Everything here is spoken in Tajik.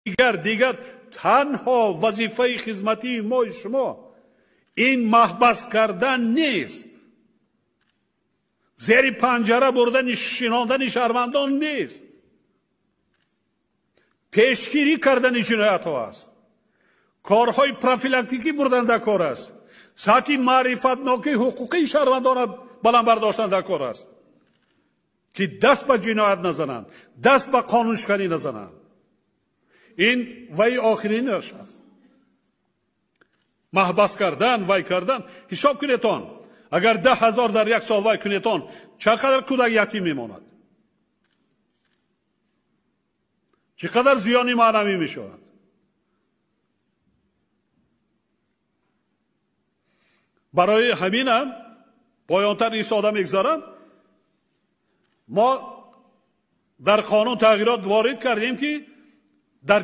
Дигар танҳо вазифаи хизматии мои шумо ин маҳбас кардан нест, зери панҷара бурдани шинондани шаҳрвандон нест, пешгирӣ кардани ҷиноятҳо аст, корҳои профилактикӣ бурдан дар кор аст, сатҳи маърифатнокии ҳуқуқии шаҳрвандонро баланд бардоштан дар кор аст, ки даст ба ҷиноят назананд, даст ба қонуншиканӣ назананд. Ин вай охиринаш аст. Маҳбас кардан, вай кардан, ҳисоб кунедон, агар 10 000 дар як сол вай кунедон, чӣ қадар кӯдак ятим мемонад, чӣ қадар зиёни маънавӣ мешавад. Барои ҳаминам поёнтар истода мегузарам. Мо дар қонун тағйирот ворид кардем, ки дар